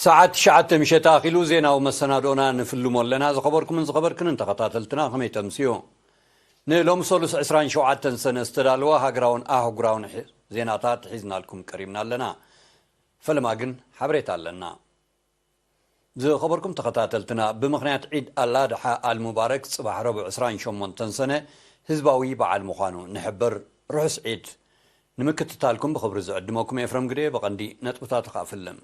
ሰዓት ትሽዓተ ምሸት ኣኺሉ ዜናዊ መሰናዶና ንፍልሞ ኣለና። ዝኸበርኩምን ዝኸበርክንን ተኸታተልትና ከመይ ተምስዩ? ንሎሚ ሰሉስ ዕስራን ሸውዓተን ሰነ ዝተዳለወ ሃገራውን ኣህጉራውን ሒ-፣ ዜናታት ሒዝናልኩም ቀሪብና ኣለና። ፈለማ ግን ሓበሬታ ኣለና። ዝኸበርኩም ተኸታተልትና፣ ብምኽንያት ዒድ ኣላድሓ ኣልሙባረክ ጽባሕ ረቡዕ ዕስራን ሸሞንተን ሰነ ህዝባዊ በዓል ምዃኑ ንሕብር። ርሑስ ዒድ። ንምክትታልኩም ብኽብሪ ዝዕድመኩም ኤፍረም ግደ። ብቐንዲ ነጥብታቱ ከኣ ፍልም።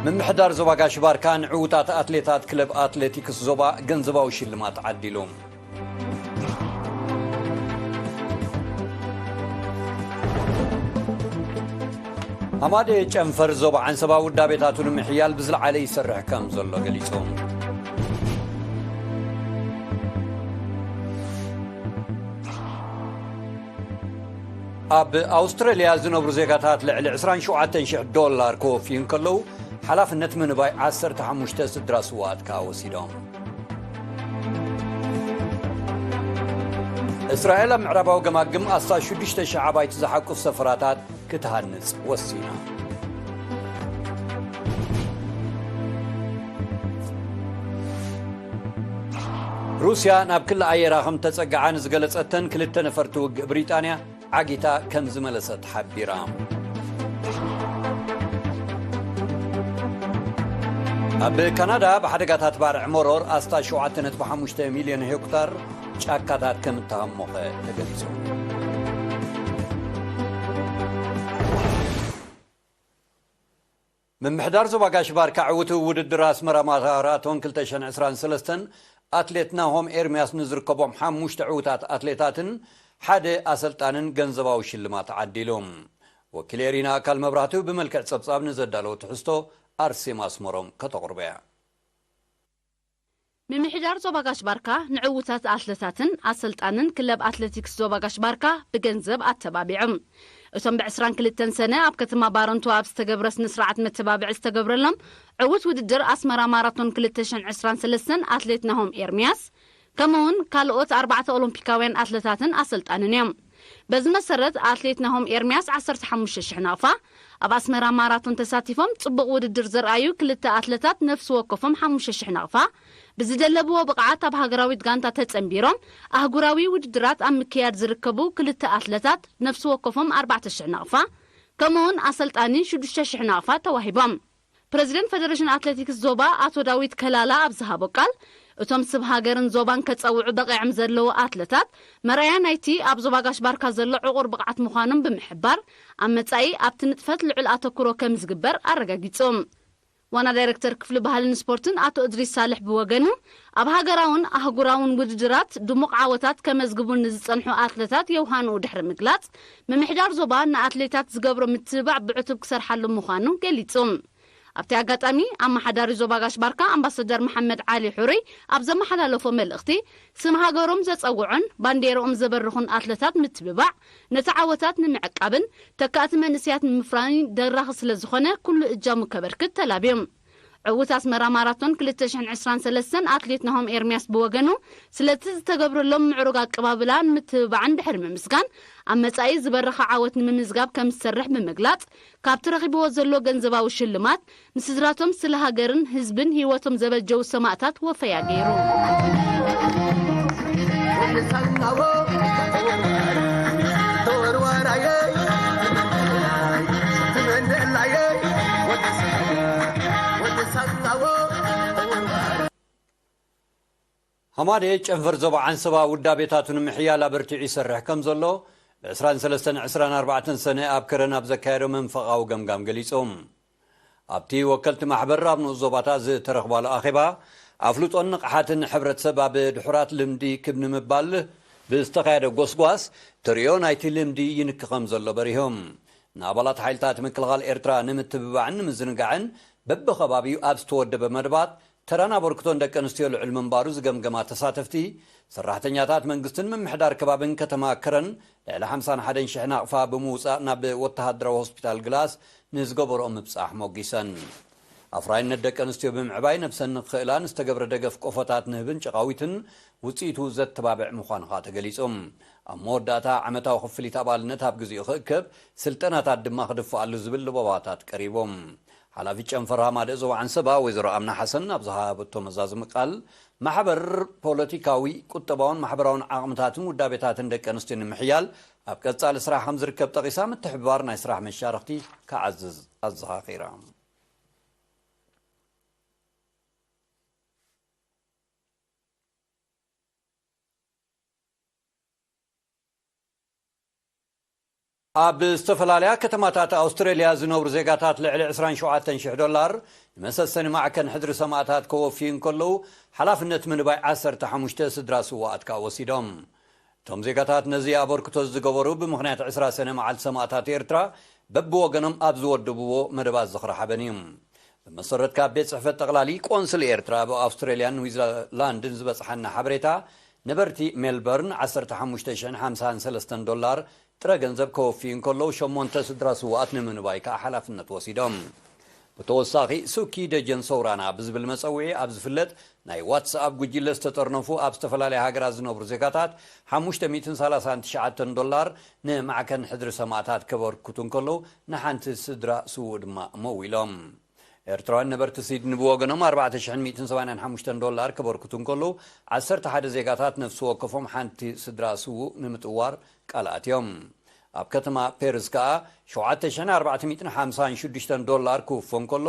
ምምሕዳር ዞባ ጋሽ ባርካ ንዕዉታት ኣትሌታት ክለብ ኣትሌቲክስ ዞባ ገንዘባዊ ሽልማት ዓዲሉ። ሃማደ ጨንፈር ዞባ ዓንሰባ ውዳቤታቱ ንምሕያል ብዝለዓለ ይሰርሕ ከም ዘሎ ገሊጹ። ኣብ ኣውስትራልያ ዝነብሩ ዜጋታት ልዕሊ ዕስራን ሸውዓተን ሽሕ ዶላር ክወፍዩ እንከለዉ፣ ሓላፍነት ምንባይ ዓሰርተ ሓሙሽተ ስድራ ስውኣት ከኣ ወሲዶም። እስራኤል ኣብ ምዕራባዊ ገማግም ኣስታት ሽዱሽተ ሽሕ ኣባይቲ ዝሓቁፍ ሰፈራታት ክትሃንጽ ወሲና። ሩስያ ናብ ክሊ ኣየራ ከም ተጸግዓ ንዝገለጸተን ክልተ ነፈርቲ ውግእ ብሪጣንያ ዓጊታ ከም ዝመለሰት ሓቢራ። ኣብ ካናዳ ብሓደጋታት ባርዕ መሮር ኣስታት ሸውዓተ ነጥቢ ሓሙሽተ ሚልዮን ሄክታር ጫካታት ከም እተሃሞኸ ተገሊጹ። ምምሕዳር ዞባ ጋሽ ባርካ ዕዉት ውድድር ኣስመራ ማራቶን ክልተ ሽሕን ዕስራን ሰለስተን ኣትሌት ናሆም ኤርምያስ ንዝርከቦም ሓሙሽተ ዕዉታት ኣትሌታትን ሓደ ኣሰልጣንን ገንዘባዊ ሽልማት ዓዲሉ። ወኪል ኤሪና ኣካል መብራህቱ ብመልክዕ ጸብጻብ ንዘዳለወ ትሕዝቶ ኣርሴማ ኣስመሮም ከተቕርቦ እያ። ምምሕዳር ዞባ ጋሽ ባርካ ንዕዉታት ኣትለታትን ኣሰልጣንን ክለብ ኣትሌቲክስ ዞባ ጋሽ ባርካ ብገንዘብ ኣተባቢዖም። እቶም ብዕስራን ክልተን ሰነ ኣብ ከተማ ባረንቱ ኣብ ዝተገብረ ስነ ስርዓት መተባብዒ ዝተገብረሎም ዕዉት ውድድር ኣስመራ ማራቶን ክልተ ሽሕን ዕስራን ሰለስተን ኣትሌት ናሆም ኤርምያስ፣ ከምኡውን ካልኦት ኣርባዕተ ኦሎምፒካውያን ኣትለታትን ኣሰልጣንን እዮም። በዚ መሰረት ኣትሌት ናሆም ኤርምያስ ዓሰርተ ሓሙሽተ ሽሕ ናቕፋ፣ ኣብ ኣስመራ ማራቶን ተሳቲፎም ጽቡቕ ውድድር ዘርኣዩ ክልተ ኣትለታት ነፍሲ ወከፎም ሓሙሽተ ሽሕ ናቕፋ፣ ብዝደለብዎ ብቕዓት ኣብ ሃገራዊት ጋንታ ተጸንቢሮም ኣህጉራዊ ውድድራት ኣብ ምክያድ ዝርከቡ ክልተ ኣትለታት ነፍሲ ወከፎም ኣርባዕተ ሽሕ ናቕፋ፣ ከምኡውን ኣሰልጣኒ ሽዱሽተ ሽሕ ናቕፋ ተዋሂቦም። ፕረዚደንት ፈደሬሽን ኣትሌቲክስ ዞባ ኣቶ ዳዊት ከላላ ኣብ ዝሃቦ ቃል፣ እቶም ስም ሃገርን ዞባን ከጸውዑ በቒዖም ዘለዉ ኣትለታት መርኣያ ናይቲ ኣብ ዞባ ጋሽ ባርካ ዘሎ ዕቑር ብቕዓት ምዃኖም ብምሕባር፣ ኣብ መጻኢ ኣብቲ ንጥፈት ልዑል ኣተኩሮ ከም ዝግበር ኣረጋጊጹ። ዋና ዳይረክተር ክፍሊ ባህልን ስፖርትን ኣቶ እድሪስ ሳልሕ ብወገኑ፣ ኣብ ሃገራውን ኣህጉራውን ውድድራት ድሙቕ ዓወታት ከመዝግቡ ንዝጸንሑ ኣትለታት የውሃንኡ ድሕሪ ምግላጽ፣ ምምሕዳር ዞባ ንኣትሌታት ዝገብሮ ምትብባዕ ብዕቱብ ክሰርሓሉ ምዃኑ ገሊጹ። ኣብቲ ኣጋጣሚ፣ ኣመሓዳሪ ዞባ ጋሽ ባርካ ኣምባሳደር መሓመድ ዓሊ ሕሩይ ኣብ ዘመሓላለፎ መልእኽቲ፣ ስም ሃገሮም ዘጸውዑን ባንዴርኦም ዘበርኹን ኣትለታት ምትብባዕ፣ ነቲ ዓወታት ንምዕቃብን ተካእቲ መንእሰያት ንምፍራይን ደራኺ ስለ ዝኾነ፣ ኩሉ እጃሙ ከበርክት ተላብዮም። ዕዉት ኣስመራ ማራቶን ክልተ ሽሕን ዕስራን ሰለስተን ኣትሌት ናሆም ኤርምያስ ብወገኑ፣ ስለቲ ዝተገብረሎም ምዕሩግ ኣቀባብላ ንምትብባዕን ድሕሪ ምምስጋን፣ ኣብ መጻኢ ዝበረኸ ዓወት ንምምዝጋብ ከም ዝሰርሕ ብምግላጽ፣ ካብቲ ረኺብዎ ዘሎ ገንዘባዊ ሽልማት፣ ንስድራቶም ስለ ሃገርን ህዝብን ህይወቶም ዘበጀው ሰማእታት ወፈያ ገይሩ። ሃማደ ጨንፈር ዞባ ዓንሰባ ውዳቤታቱ ንምሕያል ኣበርቲዑ ይሰርሕ ከም ዘሎ፣ ብ ዕስራን ሰለስተን ዕስራን ኣርባዕተን ሰነ ኣብ ከረን ኣብ ዘካየዶ መንፈቓዊ ገምጋም ገሊጹ። ኣብቲ ወከልቲ ማሕበር ኣብ ንኡስ ዞባታት ዝተረኽባሉ ኣኼባ፣ ኣፍልጦን ንቕሓትን ሕብረተሰብ ኣብ ድሑራት ልምዲ ክብ ንምባል ብዝተኻየደ ጎስጓስ፣ ተርእዮ ናይቲ ልምዲ ይንኪ ከም ዘሎ በሪሆም። ንኣባላት ሓይልታት ምክልኻል ኤርትራ ንምትብባዕን ንምዝንጋዕን በብኸባቢኡ ኣብ ዝተወደበ መደባት፣ ተራን ኣበርክቶን ደቂ ኣንስትዮ ልዑል ምንባሩ ዝገምገማ ተሳተፍቲ፣ ሰራሕተኛታት መንግስትን ምምሕዳር ከባብን ከተማ ከረን ልዕሊ ሓምሳን ሓደን ሽሕ ናቕፋ ብምውጻእ ናብ ወተሃደራዊ ሆስፒታል ግላስ ንዝገበርኦ ምብጻሕ ሞጊሰን። ኣፍራይነት ደቂ ኣንስትዮ ብምዕባይ ነብሰን ንክኽእላ ንዝተገብረ ደገፍ ቆፎታት ንህብን ጨቓዊትን ውፅኢቱ ዘተባብዕ ምዃኑ ከዓ ተገሊጹ። ኣብ መወዳእታ ዓመታዊ ክፍሊት ኣባልነት ኣብ ግዚኡ ክእከብ፣ ስልጠናታት ድማ ክድፍኣሉ ዝብል ልቦባታት ቀሪቦም። ሓላፊት ጨንፈር ሃማደእ ዞባ ዓንሰባ ወይዘሮ ኣምና ሓሰን ኣብ ዝሃበቶ መዛዘሚ ቃል፣ ማሕበር ፖለቲካዊ፣ ቁጠባውን ማሕበራውን ዓቕምታትን ውዳቤታትን ደቂ ኣንስትዮ ንምሕያል ኣብ ቀጻሊ ስራሕ ከም ዝርከብ ጠቒሳ፣ ምትሕብባር ናይ ስራሕ መሻርኽቲ ክዓዝዝ ኣዘኻኺራ። ኣብ ዝተፈላለያ ከተማታት ኣውስትራልያ ዝነብሩ ዜጋታት ልዕሊ ዕስራን ሸውዓተን ሽሕ ዶላር ንመሰሰኒ ማዕከን ሕድሪ ሰማእታት ከወፍዩ እንከለዉ፣ ሓላፍነት ምንባይ ዓሰርተ ሓሙሽተ ስድራ ስውኣት ከኣ ወሲዶም። እቶም ዜጋታት ነዚ ኣበርክቶ ዝገበሩ ብምኽንያት ዕስራ ሰነ መዓልቲ ሰማእታት ኤርትራ በብወገኖም ኣብ ዝወደብዎ መደባት ዝኽሪ ሓበን እዩ። ብመሰረት ካብ ቤት ጽሕፈት ጠቕላሊ ቆንስል ኤርትራ ኣብ ኣውስትራልያን ኒውዚላንድን ዝበጽሓና ሓበሬታ፣ ነበርቲ ሜልበርን ዓሰርተ ሓሙሽተ ሽሕን ሓምሳን ሰለስተን ዶላር ጥረ ገንዘብ ከወፍዩ እንከለዉ፣ ሸሞንተ ስድራ ስውኣት ንምንባይ ከኣ ሓላፍነት ወሲዶም። ብተወሳኺ፣ ሱኪ ደጀን ሰውራና ብዝብል መጸውዒ ኣብ ዝፍለጥ ናይ ዋትስኣፕ ጉጅለ ዝተጠርነፉ ኣብ ዝተፈላለያ ሃገራት ዝነብሩ ዜጋታት ሓሙሽተ ሚእትን ሰላሳን ትሽዓተን ዶላር ንማዕከን ሕድሪ ሰማእታት ከበርክቱ እንከለዉ፣ ንሓንቲ ስድራ ስዉእ ድማ መዊሎም። ኤርትራውያን ነበርቲ ሲድኒ ብወገኖም ኣርባዕተ ሽሕን ሚእትን ሰማንያን ሓሙሽተን ዶላር ከበርክቱ እንከለዉ፣ ዓሰርተ ሓደ ዜጋታት ነፍሲ ወከፎም ሓንቲ ስድራ ስዉእ ንምጥዋር ቃል ኣትዮም። ኣብ ከተማ ፔርስ ከኣ ሸውዓተ ሽሕን ኣርባዕተ ሚእትን ሓምሳን ሽዱሽተን ዶላር ክውፎ እንከሎ፣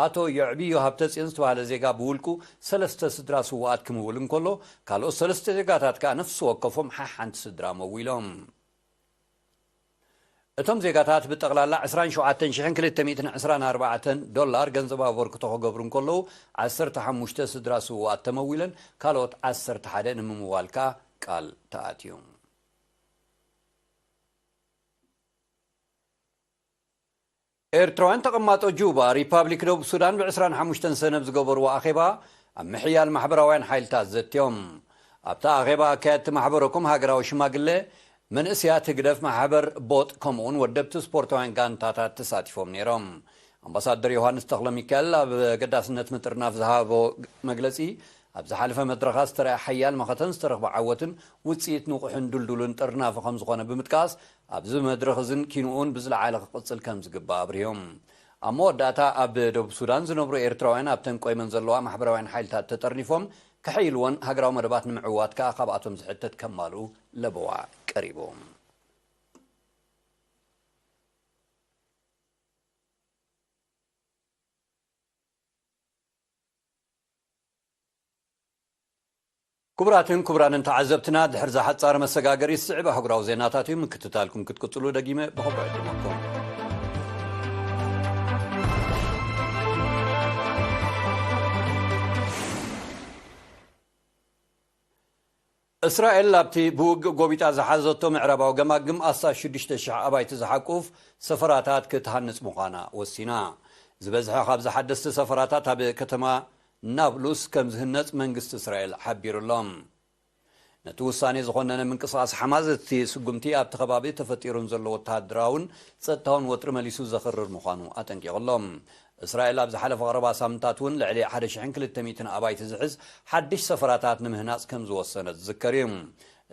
ኣቶ የዕብዮ ሃብተጽዮን ዝተባህለ ዜጋ ብውልቁ ሰለስተ ስድራ ስዉኣት ክምውል እንከሎ፣ ካልኦት ሰለስተ ዜጋታት ከኣ ነፍሲ ወከፎም ሓሓንቲ ስድራ መዊሎም። እቶም ዜጋታት ብጠቕላላ ዕስራን ሸውዓተን ሽሕን ክልተ ሚእትን ዕስራን ኣርባዕተን ዶላር ገንዘብ ኣበርክቶ ክገብሩ እንከለዉ፣ ዓሰርተ ሓሙሽተ ስድራ ስዉኣት ተመዊለን፣ ካልኦት ዓሰርተ ሓደ ንምምዋል ከኣ ቃል ተኣትዩ። ኤርትራውያን ተቐማጦ ጁባ፣ ሪፓብሊክ ደቡብ ሱዳን፣ ብዕስራን ሓሙሽተን ሰነ ኣብ ዝገበርዎ ኣኼባ፣ ኣብ ምሕያል ማሕበራውያን ሓይልታት ዘትዮም። ኣብቲ ኣኼባ፣ ኣካየድቲ ማሕበረኮም ሃገራዊ ሽማግለ፣ መንእስያት ህግደፍ፣ ማሕበር ቦጥ፣ ከምኡውን ወደብቲ ስፖርታውያን ጋንታታት ተሳቲፎም ነይሮም። ኣምባሳደር ዮሃንስ ተኽለሚካኤል ኣብ ኣገዳስነት ምጥርናፍ ዝሃቦ መግለጺ፣ ኣብ ዝሓለፈ መድረኻት ዝተረኣ ሓያል መኸተን ዝተረኽበ ዓወትን ውጽኢት ንቑሕን ድልዱልን ጥርናፈ ከም ዝኾነ ብምጥቃስ፣ ኣብዚ መድረኽ እዝን ኪንኡን ብዝለዓለ ክቕጽል ከም ዝግባእ ኣብሪሆም። ኣብ መወዳእታ፣ ኣብ ደቡብ ሱዳን ዝነብሩ ኤርትራውያን ኣብተን ቆይመን ዘለዋ ማሕበራውያን ሓይልታት ተጠርኒፎም ክሕይልዎን ሃገራዊ መደባት ንምዕዋት ከኣ ካብኣቶም ዝሕተት ከማልኡ ለበዋ ቀሪቡ። ክቡራትን ክቡራንን ተዓዘብትና፣ ድሕሪ ዝሓጻረ መሰጋገሪ ዝስዕብ ኣህጉራዊ ዜናታት እዩ። ምክትታልኩም ክትቅጽሉ ደጊመ ብኽብሪ ዕድመኩም። እስራኤል ኣብቲ ብውግእ ጎቢጣ ዝሓዘቶ ምዕራባዊ ገማግም ኣስታት ሽዱሽተ ሽሕ ኣባይቲ ዝሓቁፍ ሰፈራታት ክትሃንጽ ምዃና ወሲና። ዝበዝሐ ካብዚ ሓደስቲ ሰፈራታት ኣብ ከተማ ናብሉስ ከም ዝህነጽ መንግስቲ እስራኤል ሓቢሩ ኣሎ። ነቲ ውሳኔ ዝኾነነ ምንቅስቓስ ሓማስ፣ እቲ ስጉምቲ ኣብቲ ከባቢ ተፈጢሩ ንዘሎ ወተሃደራውን ጸጥታውን ወጥሪ መሊሱ ዘኽርር ምዃኑ ኣጠንቂቑ ኣሎ። እስራኤል ኣብ ዝሓለፈ ቀረባ ሳምንታት እውን ልዕሊ ሓደ ሽሕን ክልተ ሚእትን ኣባይቲ ዝሕዝ ሓድሽ ሰፈራታት ንምህናጽ ከም ዝወሰነት ዝዝከር እዩ።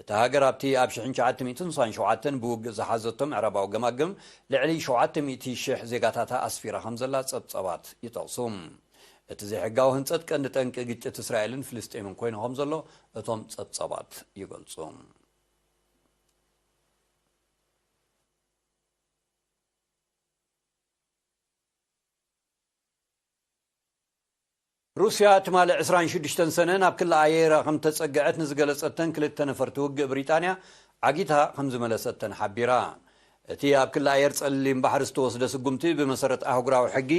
እታ ሃገር ኣብቲ ኣብ ሽሕን ትሽዓተ ሚእትን ስሳን ሸውዓተን ብውግእ ዝሓዘቶ ምዕራባዊ ገማግም ልዕሊ ሸውዓተ ሚእቲ ሽሕ ዜጋታታ ኣስፊራ ከም ዘላ ጸብጻባት ይጠቕሱ። እቲ ዘይሕጋዊ ህንጸት ቀንዲ ጠንቂ ግጭት እስራኤልን ፍልስጤምን ኮይኑ ከም ዘሎ እቶም ጸብጻባት ይገልጹ። ሩስያ ትማሊ ዕስራን ሽዱሽተን ሰነ ናብ ክሊ ኣየራ ከም ተጸግዐት ንዝገለጸተን ክልተ ነፈርቲ ውግእ ብሪጣንያ ዓጊታ ከም ዝመለሰተን ሓቢራ። እቲ ኣብ ክሊ ኣየር ጸሊም ባሕሪ ዝተወስደ ስጉምቲ ብመሰረት ኣህጉራዊ ሕጊ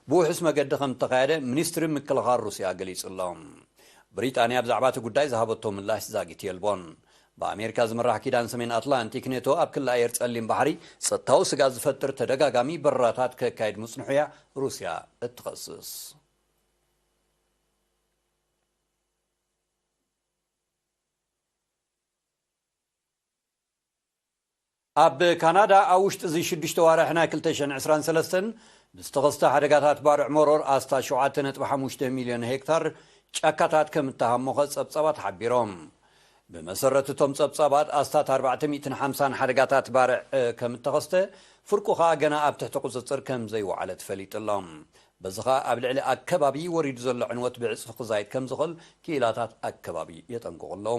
ብውሑስ መገዲ ከም እተኻየደ ሚኒስትሪ ምክልኻል ሩስያ ገሊጹ ኣሎ። ብሪጣንያ ብዛዕባ እቲ ጉዳይ ዝሃበቶ ምላሽ ዛጊት የልቦን። ብኣሜሪካ ዝምራሕ ኪዳን ሰሜን ኣትላንቲክ ኔቶ ኣብ ክሊ ኣየር ጸሊም ባሕሪ ጸጥታዊ ስግኣት ዝፈጥር ተደጋጋሚ በረራታት ከካይድ ምጽንሑ እያ ሩስያ እትኸስስ። ኣብ ካናዳ ኣብ ውሽጢ እዚ ሽዱሽተ ዋርሕ ናይ ክልተ ሽሕን ዕስራን ሰለስተን ብዝተኸስተ ሓደጋታት ባርዕ መሮር ኣስታት ሸውዓተ ነጥቢ ሓሙሽተ ሚልዮን ሄክታር ጫካታት ከም እተሃሞኸ ጸብጻባት ሓቢሮም። ብመሰረት እቶም ጸብጻባት ኣስታት ኣርባዕተ ሚእትን ሓምሳን ሓደጋታት ባርዕ ከም እተኸስተ፣ ፍርቁ ኸኣ ገና ኣብ ትሕቲ ቁጽጽር ከም ዘይወዓለ ተፈሊጡ ኣሎ። በዚ ኸኣ ኣብ ልዕሊ ኣከባቢ ወሪዱ ዘሎ ዕንወት ብዕጽፊ ክዛይድ ከም ዝኽእል ክኢላታት ኣከባቢ የጠንቅቑ ኣለዉ።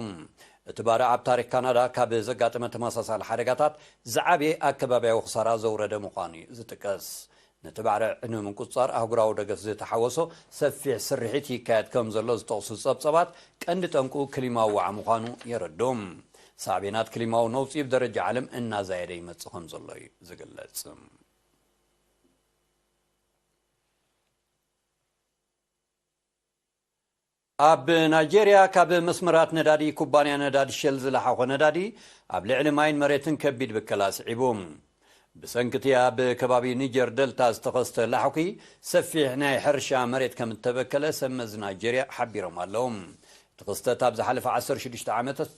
እቲ ባርዕ ኣብ ታሪኽ ካናዳ ካብ ዘጋጠመ ተመሳሳሊ ሓደጋታት ዝዓበየ ኣከባብያዊ ክሳራ ዘውረደ ምዃኑ እዩ ዝጥቀስ። ነቲ ባርዕ ንምቁጽጻር ኣህጉራዊ ደገፍ ዝተሓወሶ ሰፊሕ ስርሒት ይካየድ ከም ዘሎ ዝጠቕሱ ጸብጸባት፣ ቀንዲ ጠንቁ ክሊማዊ ዋዕ ምዃኑ የረድኡ። ሳዕቤናት ክሊማዊ ነውጺ ብደረጃ ዓለም እናዛየደ ይመጽእ ከም ዘሎ እዩ ዝግለጽ። ኣብ ናይጄርያ ካብ መስመራት ነዳዲ ኩባንያ ነዳዲ ሸል ዝለሓኾ ነዳዲ ኣብ ልዕሊ ማይን መሬትን ከቢድ ብከላ ስዒቡ። ብሰንኪ እቲ ኣብ ከባቢ ኒጀር ደልታ ዝተኸስተ ላሕኺ ሰፊሕ ናይ ሕርሻ መሬት ከም እተበከለ ሰብ መዚ ናይጄርያ ሓቢሮም ኣለዉ። እቲ ክስተት ኣብ ዝሓለፈ ዓሰርተ ሽዱሽተ ዓመታት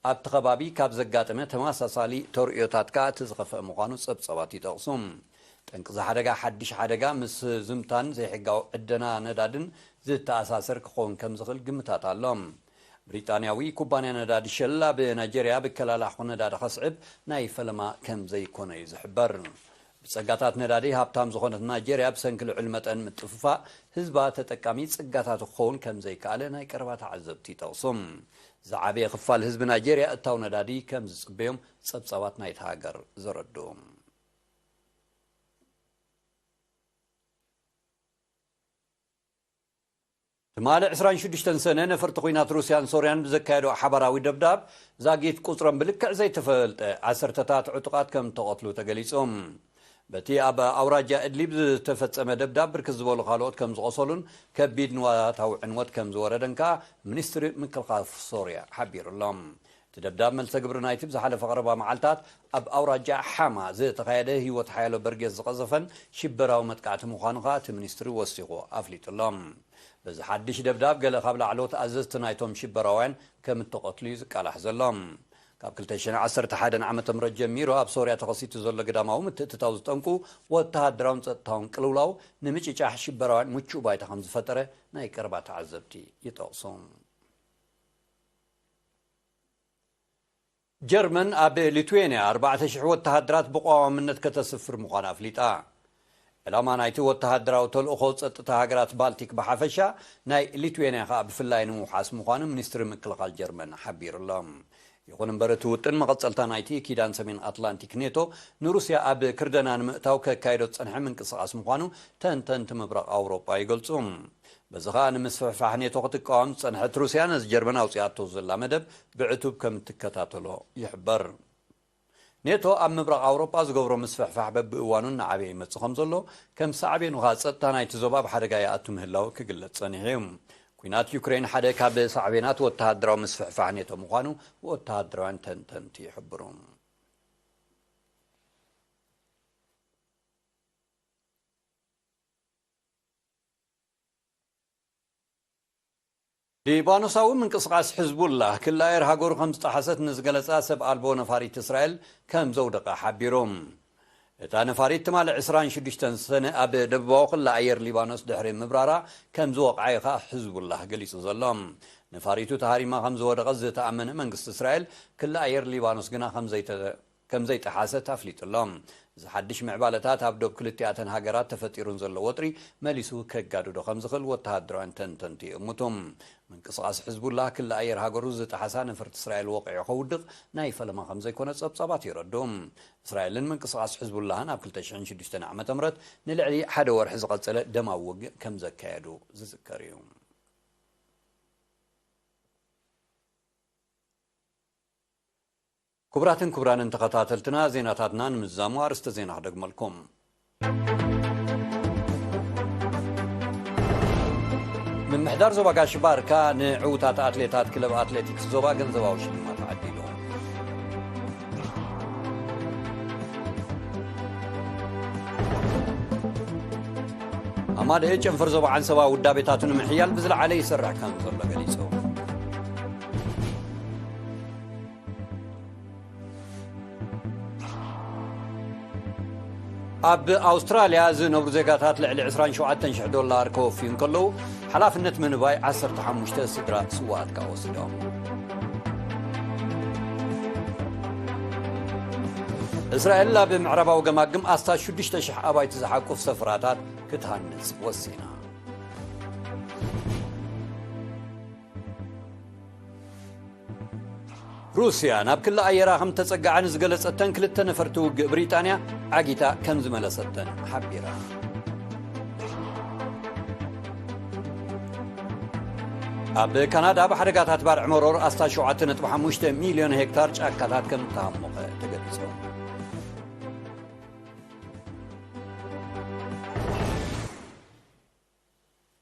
ኣብቲ ከባቢ ካብ ዘጋጠመ ተመሳሳሊ ተርእዮታት ከኣ እቲ ዝኸፍአ ምዃኑ ጸብጻባት ይጠቕሱ። ጠንቂ እዚ ሓደጋ ሓድሽ ሓደጋ ምስ ዝምታን ዘይሕጋዊ ዕደና ነዳድን ዝተኣሳሰር ክኸውን ከም ዝኽእል ግምታት ኣሎ። ብሪጣንያዊ ኩባንያ ነዳዲ ሸል ኣብ ናይጀርያ ብከላ ላሕኹ ነዳዲ ከስዕብ ናይ ፈለማ ከም ዘይኮነ እዩ ዝሕበር። ብጸጋታት ነዳዲ ሃብታም ዝኾነት ናይጀርያ ብሰንኪ ልዑል መጠን ምጥፍፋእ ህዝባ ተጠቃሚ ጸጋታት ክኸውን ከም ዘይከኣለ ናይ ቀረባ ተዓዘብቲ ይጠቕሱ። ዝዓበየ ክፋል ህዝቢ ናይጀርያ እታው ነዳዲ ከም ዝጽበዮም ጸብጻባት ናይቲ ሃገር ዘረድኡ። ትማሊ ዕስራን ሽዱሽተን ሰነ ነፈርቲ ኲናት ሩስያን ሶርያን ብዘካየዶ ሓባራዊ ደብዳብ ዛጊት ቁጽሮም ብልክዕ ዘይተፈልጠ ዓሰርተታት ዕጡቓት ከም ተቐትሉ ተገሊጹ። በቲ ኣብ ኣውራጃ እድሊብ ዝተፈጸመ ደብዳብ ብርክት ዝበሉ ካልኦት ከም ዝቖሰሉን ከቢድ ንዋታዊ ዕንወት ከም ዝወረደን ከኣ ሚኒስትሪ ምክልኻል ሶርያ ሓቢሩ ኣሎ። እቲ ደብዳብ መልሰ ግብሪ ናይቲ ብዝሓለፈ ቀረባ መዓልታት ኣብ ኣውራጃ ሓማ ዝተኻየደ ህይወት ሓያሎ በርጌስ ዝቐዘፈን ሽበራዊ መጥቃዕቲ ምዃኑ ከኣ እቲ ሚኒስትሪ ወሲኹ ኣፍሊጡ ኣሎ። በዚ ሓድሽ ደብዳብ ገለ ካብ ላዕለዎት ኣዘዝቲ ናይቶም ሽበራውያን ከም እተቐትሉ እዩ ዝቃላሕ ዘሎ። ካብ ክልተ ሽሕን ዓሰርተ ሓደን ዓመተ ምህረት ጀሚሩ ኣብ ሶርያ ተኸሲቱ ዘሎ ግዳማዊ ምትእትታው ዝጠንቁ ወተሃደራውን ጸጥታውን ቅልውላው ንምጭጫሕ ሽበራውያን ምቹእ ባይታ ከም ዝፈጠረ ናይ ቀረባ ተዓዘብቲ ይጠቕሱ። ጀርመን ኣብ ሊቱዌንያ ኣርባዕተ ሽሕ ወተሃደራት ብቐዋምነት ከተስፍር ምዃና ኣፍሊጣ። ዕላማ ናይቲ ወተሃደራዊ ተልእኾ ጸጥታ ሃገራት ባልቲክ ብሓፈሻ፣ ናይ ሊቱዌንያ ከኣ ብፍላይ ንምውሓስ ምዃኑ ሚኒስትሪ ምክልኻል ጀርመን ሓቢሩ ኣሎ። ይኹን እምበር እቲ ውጥን መቐጸልታ ናይቲ ኪዳን ሰሜን ኣትላንቲክ ኔቶ ንሩስያ ኣብ ክርደና ንምእታው ከካይዶ ዝጸንሐ ምንቅስቓስ ምዃኑ ተንተንቲ ምብራቕ ኣውሮጳ ይገልጹ። በዚ ኸኣ ንምስፍሕፋሕ ኔቶ ክትቃወም ዝጸንሐት ሩስያ ነዚ ጀርመን ኣውጺኣቶ ዘላ መደብ ብዕቱብ ከም እትከታተሎ ይሕበር። ኔቶ ኣብ ምብራቕ ኣውሮጳ ዝገብሮ ምስፍሕፋሕ በብእዋኑ እናዓበየ ይመጽእ ከም ዘሎ፣ ከም ሳዕቤኑ ኸኣ ጸጥታ ናይቲ ዞባ ኣብ ሓደጋ ይኣቱ ምህላው ክግለጽ ጸኒሑ እዩ። ኲናት ዩክሬን ሓደ ካብ ሳዕቤናት ወተሃደራዊ ምስፍሕፋሕ ኔቶ ምዃኑ ወተሃደራውያን ተንተንቲ ይሕብሩ። ሊባኖሳዊ ምንቅስቓስ ሕዝቡላህ ክሊ ኣየር ሃገሩ ከም ዝጠሓሰት ንዝገለጻ ሰብ ኣልቦ ነፋሪት እስራኤል ከም ዘውደቐ ሓቢሩ። እታ ነፋሪት ትማሊ ዕስራን ሽዱሽተን ሰነ ኣብ ደቡባዊ ክሊ ኣየር ሊባኖስ ድሕሪ ምብራራ ከም ዝወቕዓ እዩ ኸኣ ሕዝቡላህ ገሊጹ ዘሎ። ነፋሪቱ ተሃሪማ ከም ዝወደቐት ዝተኣመነ መንግስቲ እስራኤል፣ ክሊ ኣየር ሊባኖስ ግና ከም ዘይተ-፣ ከም ዘይጠሓሰት ኣፍሊጡ ኣሎ። እዚ ሓድሽ ምዕባለታት ኣብ ዶብ ክልቲኣተን ሃገራት ተፈጢሩን ዘሎ ወጥሪ መሊሱ ከጋድዶ ከም ዝኽእል ወተሃደራውያን ተንተንቲ ይእምቱ። ምንቅስቓስ ሕዝቡላህ ክሊ ኣየር ሃገሩ ዝጠሓሳ ነፈርቲ እስራኤል ወቒዑ ከውድቕ ናይ ፈለማ ከም ዘይኮነ ጸብጻባት የረድኡ። እስራኤልን ምንቅስቓስ ሕዝቡላህን ኣብ ክልተ ሽሕን ሽዱሽተን ዓመተ ምህረት ንልዕሊ ሓደ ወርሒ ዝቐጸለ ደማዊ ውግእ ከም ዘካየዱ ዝዝከር እዩ። ክቡራትን ክቡራንን ተኸታተልትና፣ ዜናታትና ንምዝዛሙ ኣርእስተ ዜና ክደግመልኩም። ምምሕዳር ዞባ ጋሽ ባርካ ንዕዉታት ኣትሌታት ክለብ ኣትሌቲክስ ዞባ ገንዘባዊ ሽልማት ዓዲሉ። ኣማደኤ ጨንፈር ዞባ ዓንሰባ ውዳቤታቱ ንምሕያል ብዝለዓለ ይሰርሕ ከም ዘሎ ገሊጹ። ኣብ ኣውስትራልያ ዝነብሩ ዜጋታት ልዕሊ ዕስራን ሸውዓተን ሽሕ ዶላር ከወፍዩ እንከለዉ፣ ሓላፍነት ምንባይ ዓሰርተ ሓሙሽተ ስድራ ስውኣት ከኣ ወሲዶም። እስራኤል ኣብ ምዕራባዊ ገማግም ኣስታት ሽዱሽተ ሽሕ ኣባይቲ ዝሓቁፍ ሰፍራታት ክትሃንጽ ወሲና። ሩስያ ናብ ክሊ ኣየራ ከም ተጸግዓ ንዝገለጸተን ክልተ ነፈርቲ ውግእ ብሪጣንያ ዓጊታ ከም ዝመለሰተን ሓቢራ። ኣብ ካናዳ ብሓደጋታት ባርዕ መሮር ኣስታት ሸውዓተ ነጥቢ ሓሙሽተ ሚልዮን ሄክታር ጫካታት ከም እተሃሞቐ ተገሊጹ።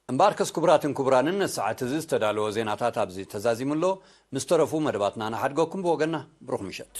እምበኣርከስ ክቡራትን ክቡራንን፣ ነዚ ሰዓት እዚ ዝተዳለወ ዜናታት ኣብዚ ተዛዚሙ ኣሎ። ምስ ተረፉ መደባትና ንሓድገኩም። ብወገንና ብሩኽ ምሸት።